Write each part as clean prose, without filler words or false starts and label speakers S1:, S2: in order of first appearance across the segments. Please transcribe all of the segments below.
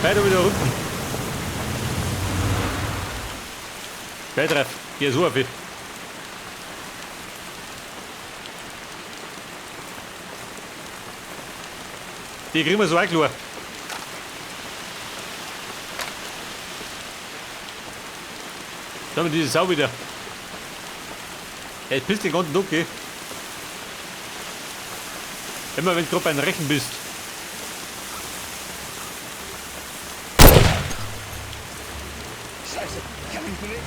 S1: Beide wieder unten. Gleich drauf. Geh so auf. Die kriegen wir so auch klar. Dann haben wir diese Sau wieder. Ja, jetzt bist du den ganzen Tag, gell? Immer wenn du gerade beim Rechen bist.
S2: Scheiße, ich kann mich nicht bewegen.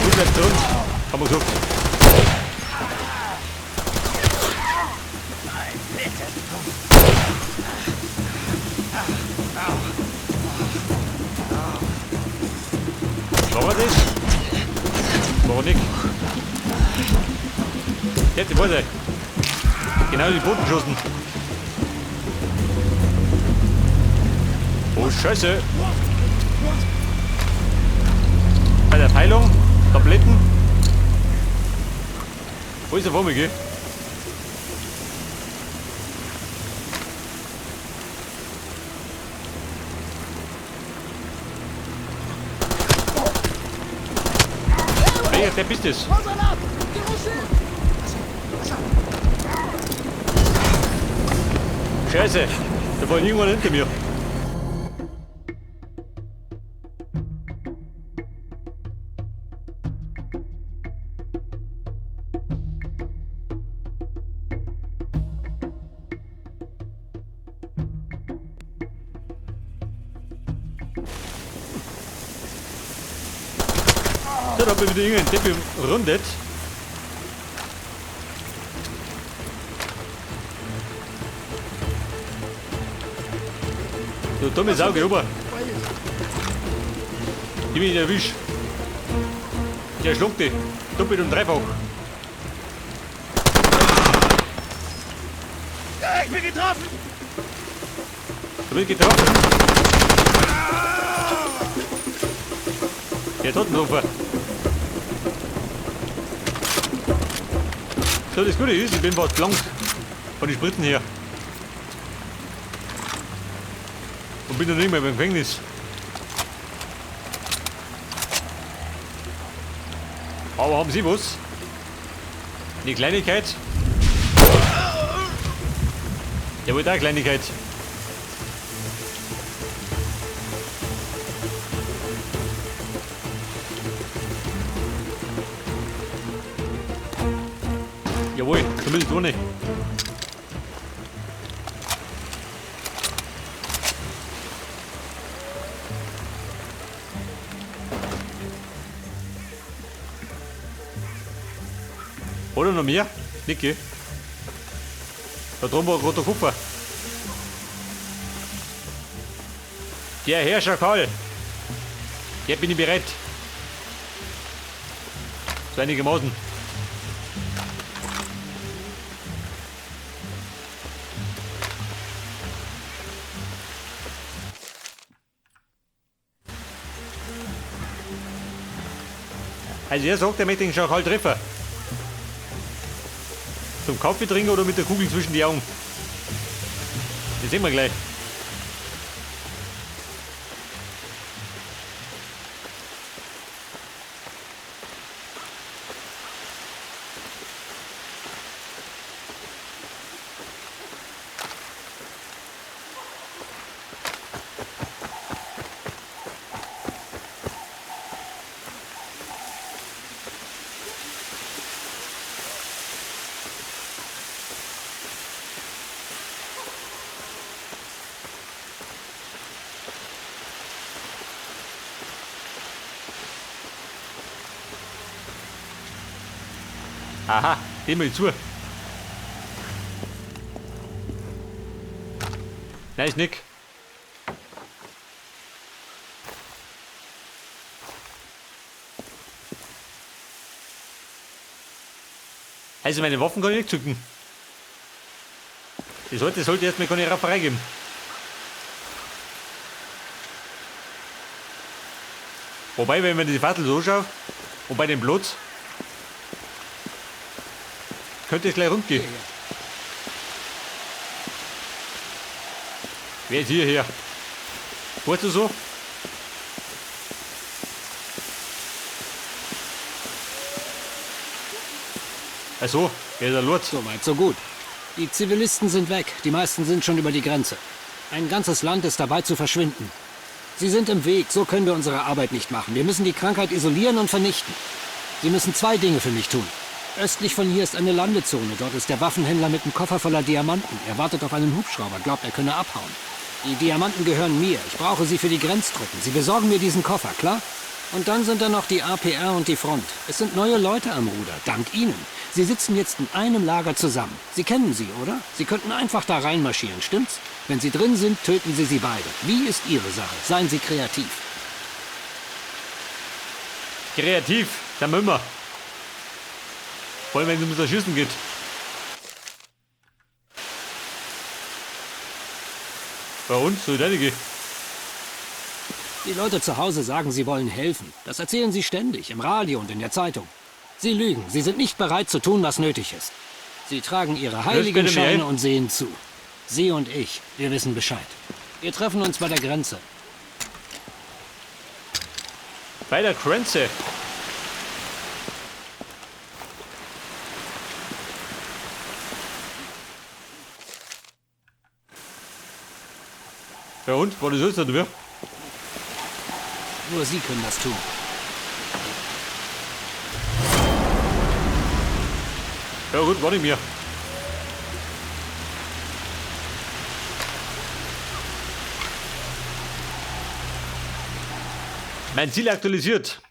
S1: Du bleibst drin. Haben wir gesagt.
S2: Nein, bitte.
S1: War er das? War er nicht. Jetzt, ich weiß nicht. Genau in die Boden geschossen. Oh Scheiße. Bei der Peilung, Tabletten. Wo ist der vor mir, gell? Welcher Depp ist das? Scheiße, da war irgendwann hinter mir. So, da hab ich wieder irgendeinen Depp umrundet. Du dumme Sau, geh rüber. Gib mich nicht erwischt. Der schluckt dich. Doppelt und dreifach.
S2: Ich bin getroffen!
S1: Du bist getroffen. Der Totenrufer. So, das Gute ist, ich bin fast blank von den Spritzen her. Und bin noch nicht mehr beim Gefängnis. Aber haben Sie was? Eine Kleinigkeit? Der wollte auch eine Kleinigkeit. Jawohl, zumindest ohne. Oder noch mehr? Niki. Da drüben war gerade der Kupfer. Der Herr Schakal. Jetzt bin ich bereit. So einigermaßen. Also er sagt, er möchte den Schakal treffen. Zum Kaffee trinken oder mit der Kugel zwischen die Augen? Das sehen wir gleich. Aha, dem mal zu. Nein, ist nick. Also meine Waffen kann ich nicht zücken. Das sollte erstmal keine Rafferei geben. Wobei, wenn man die Fackel so schaut und bei dem Blut, könnte es gleich rund gehen. Wer ist hierher? Weißt du so? Also, wer ist der Lord?
S3: So weit, so gut. Die Zivilisten sind weg. Die meisten sind schon über die Grenze. Ein ganzes Land ist dabei zu verschwinden. Sie sind im Weg. So können wir unsere Arbeit nicht machen. Wir müssen die Krankheit isolieren und vernichten. Sie müssen zwei Dinge für mich tun. Östlich von hier ist eine Landezone. Dort ist der Waffenhändler mit einem Koffer voller Diamanten. Er wartet auf einen Hubschrauber, glaubt, er könne abhauen. Die Diamanten gehören mir. Ich brauche sie für die Grenztruppen. Sie besorgen mir diesen Koffer, klar? Und dann sind da noch die APR und die Front. Es sind neue Leute am Ruder, dank Ihnen. Sie sitzen jetzt in einem Lager zusammen. Sie kennen sie, oder? Sie könnten einfach da reinmarschieren, stimmt's? Wenn Sie drin sind, töten Sie sie beide. Wie ist Ihre Sache? Seien Sie kreativ.
S1: Kreativ, sind wir immer. Vor allem, wenn es ums Erschießen geht. Bei uns, so einige.
S3: Die Leute zu Hause sagen, sie wollen helfen. Das erzählen sie ständig, im Radio und in der Zeitung. Sie lügen. Sie sind nicht bereit zu tun, was nötig ist. Sie tragen ihre Heiligenscheine und sehen zu. Sie und ich, wir wissen Bescheid. Wir treffen uns bei der Grenze.
S1: Bei der Grenze? Ja und? Was ist das denn?
S3: Nur Sie können das tun.
S1: Ja gut, warte mir. Mein Ziel aktualisiert.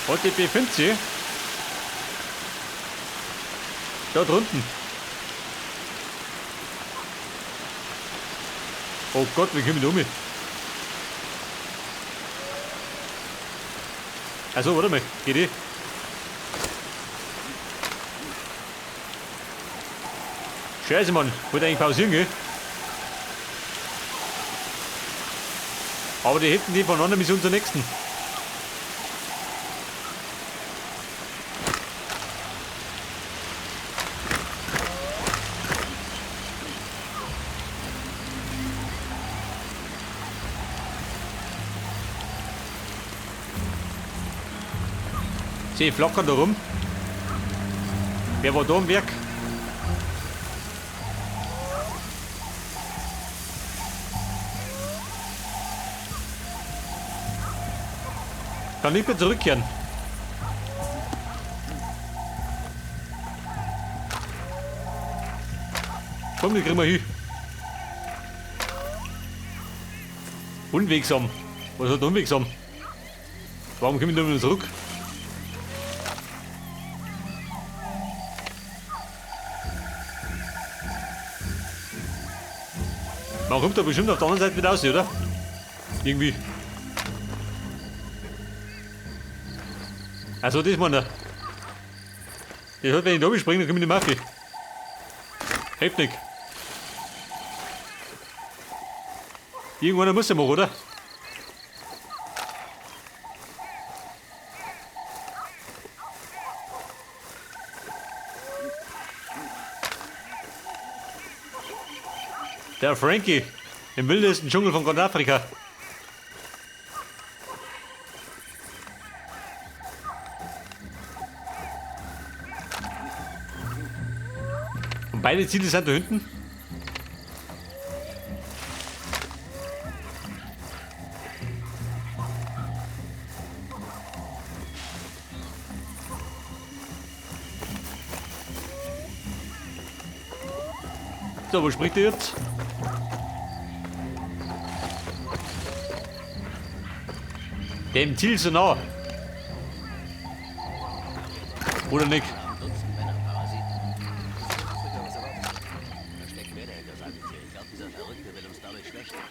S1: Heute befindet sich da drunten. Oh Gott, wie komme ich da um? Also, warte mal, geht eh. Scheiße, Mann, wollte eigentlich pausieren, gell? Aber die hätten die von einer Mission zur nächsten. Sie flackern da rum. Wer war da am Werk? Kann nicht mehr zurückkehren. Komm, die kriegen wir hin. Unwegsam. Was hat unwegsam? Warum komme ich da wieder zurück? Man kommt da bestimmt auf der anderen Seite wieder raus, oder? Irgendwie. Also das meine ich. Das hat, wenn ich da springe, dann komme ich nicht mehr auf. Hilft nicht. Irgendwann muss er mal, oder? Der Frankie im wildesten Dschungel von Nordafrika. Und beide Ziele sind da hinten. So, wo spricht der jetzt? Dem Ziel so nah. Oder nicht?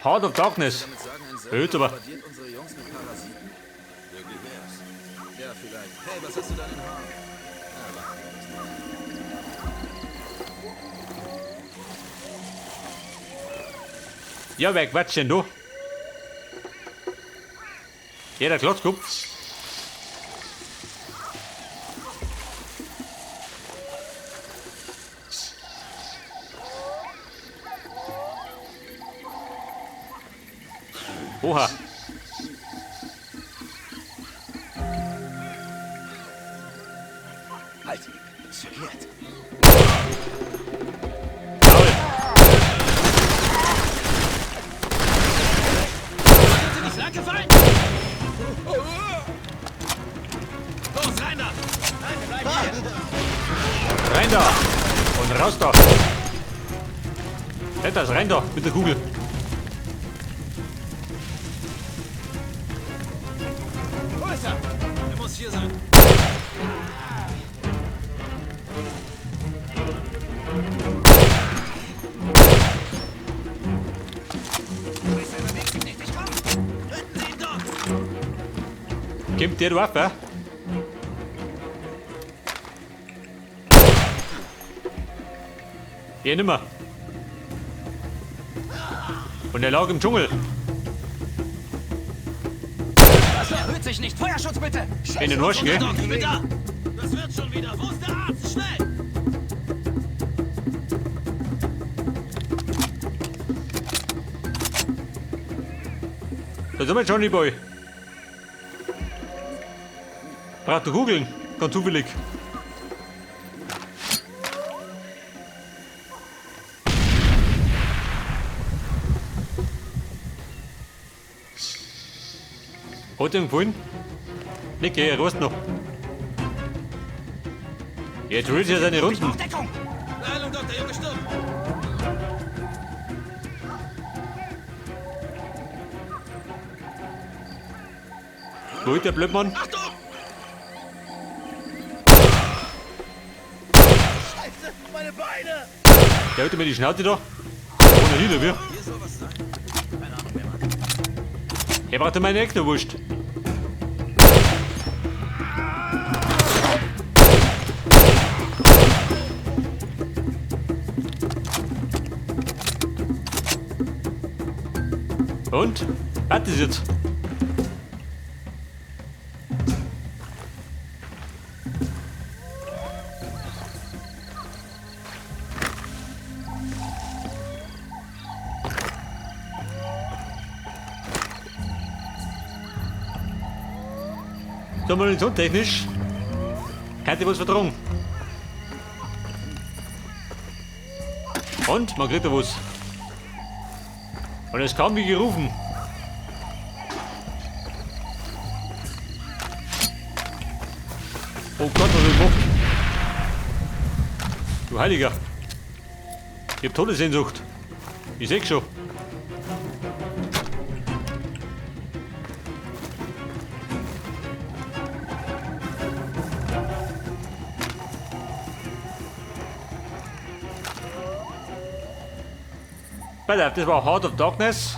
S1: Heart of Darkness. Hört aber. Ja, wer quatscht denn da? Ja, der Klotzkopf. Oha.
S2: Halt! Verkehrt.
S1: Jawohl.
S2: Sind die Flanke fallen? Los, rein da! Nein, wir bleiben hier!
S1: Rein da! Und raus da! Das, rein da mit der Kugel!
S2: Wo ist er? Er muss hier sein. Scheiße, er bewegt sich nicht. Ich komm! Finden Sie ihn doch!
S1: Kommt der drauf, hä? Ja, nimmer. Und er lag im Dschungel.
S2: Das erhöht sich nicht. Feuerschutz bitte!
S1: In den Arsch, gell?
S2: Doc, ich bin da! Das wird schon wieder. Wo ist der Arzt? Schnell!
S1: Da sind wir, Johnny Boy. Braucht du Kugeln? Ganz zufällig. Hat dir gefallen? Nicht, gell, er weiß noch. Jetzt dreht er seine Runden.
S2: Deckung! Beeilung, Doc, der Junge stirbt!
S1: Wo ist der Blödmann?
S2: Achtung! Scheiße, meine Beine!
S1: Der hält mir die Schnauze da. Ohne hin, wie?
S2: Hier soll was sein. Keine Ahnung, wer war.
S1: Er braucht meine Extrawurst. Und? Was ist jetzt? So, munitionstechnisch kann ich was vertragen. Und man kriegt da was. Und es kam wie gerufen. Oh Gott, was hab ich gemacht? Du Heiliger. Ich hab Todessehnsucht. Ich seh schon. Pass auf, das war Heart of Darkness.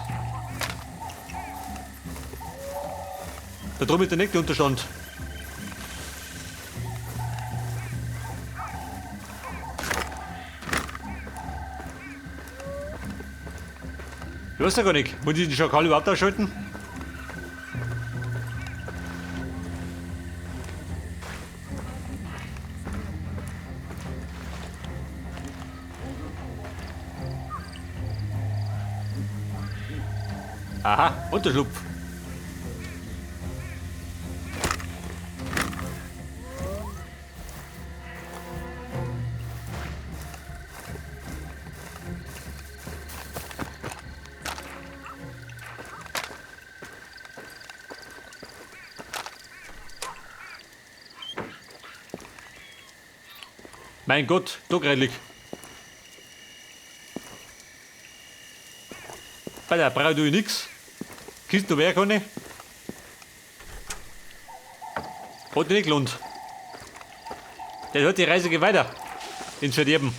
S1: Da drüben ist der nächste Unterstand. Ich weiß ja gar nicht. Muss ich den Schakal überhaupt ausschalten? Aha, Unterschlupf. Mein Gott, da greilig. Bei der brauche ich nix. Kisten noch keine. Hat nicht gelohnt. Der hört die Reise geht weiter. Ins Verderben.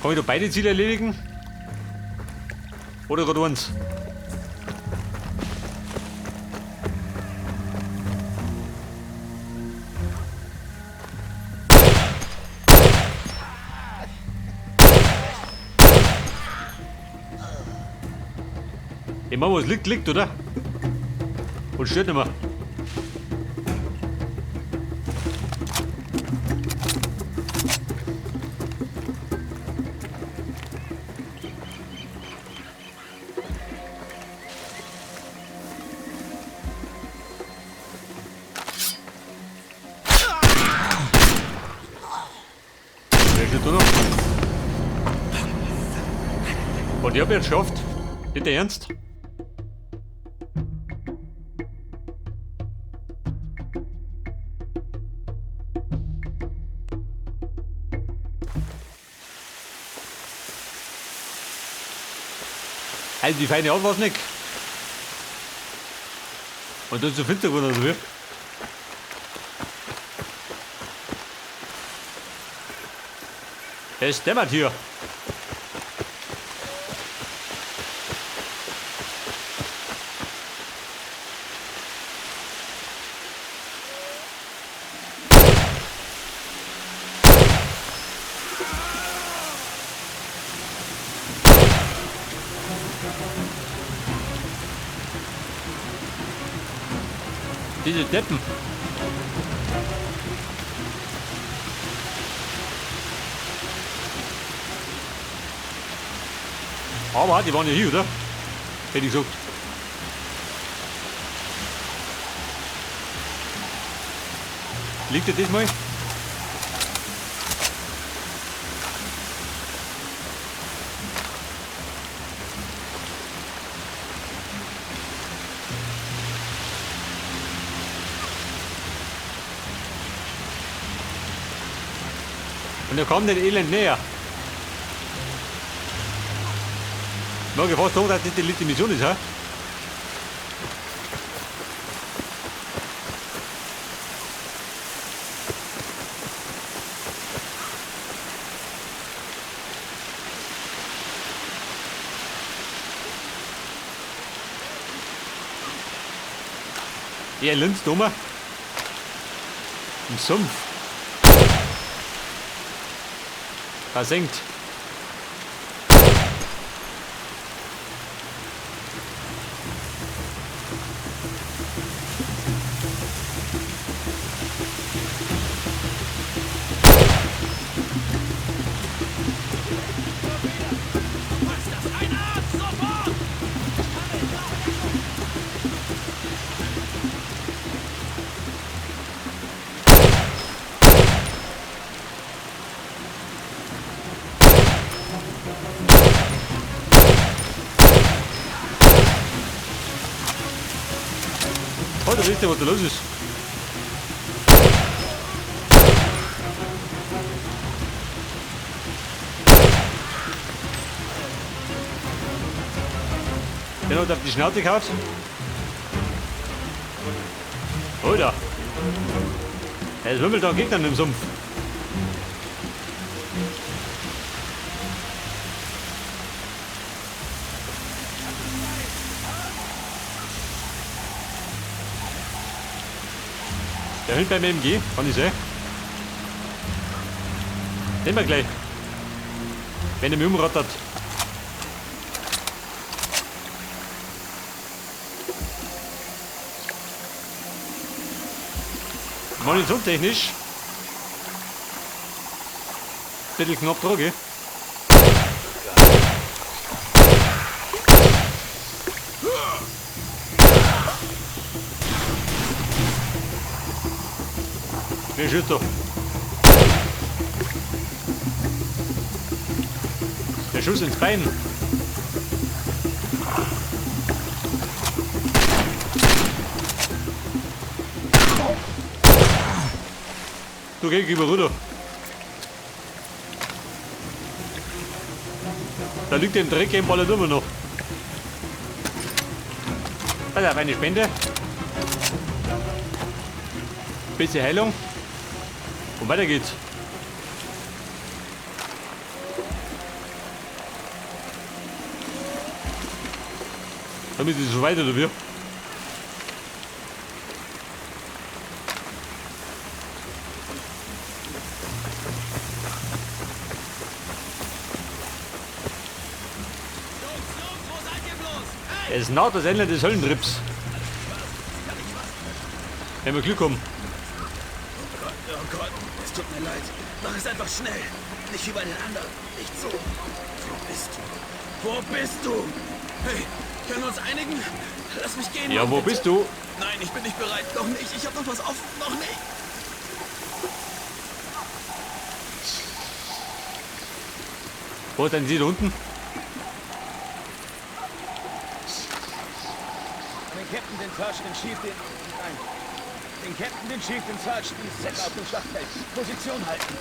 S1: Kann ich da beide Ziele erledigen? Oder gerade eins? Ich meine, was liegt, liegt, oder? Und stört nicht mehr. Wer steht da noch? Und ich hab jetzt geschafft. Nicht ernst? Also die feine Art war's nicht. Und dann so finster geworden, oder wie? Es dämmert hier. Diese Deppen. Aber die waren ja hier, oder? Hätte ich gesagt. Liegt dir das mal? Und er kommt den Elend näher. Mag ich fast sagen, dass das die letzte Mission ist, hä? Er linst um. Im Sumpf. Versenkt. Heute wisst ihr, was da los ist. Der hat auf die Schnauze gehauen. Alter. Es wimmelt da Gegner im Sumpf. Der hinten beim MG, kann ich sehen. Nehmen wir gleich. Wenn er mich umrattert. Munitionstechnisch. Bisschen knapp dran, gell? Wer schießt da? Der Schuss ins Bein. Du geh über rüber. Da liegt im Dreck im Ball immer noch. Also eine Spende. Bisschen Heilung. Und weiter geht's. Damit ist es weiter, oder wie?
S2: Jungs, Jungs, wo seid ihr bloß?
S1: Es naht das Ende des Höllentrips. Wenn wir Glück haben.
S2: Oh Gott, oh Gott, es tut mir leid. Mach es einfach schnell. Nicht wie bei den anderen. Nicht so. Wo bist du? Wo bist du? Hey, können wir uns einigen? Lass mich gehen.
S1: Ja,
S2: Mann,
S1: wo
S2: bitte.
S1: bist du?
S2: Nein, ich bin nicht bereit. Noch nicht. Ich habe noch was offen. Noch nicht.
S1: Wo ist denn sie da unten?
S4: Den Captain, den Sergeant, den Chief, den... Nein. Den Captain, den Chief, den Sergeant, die Set auf dem Schlachtfeld. Position halten.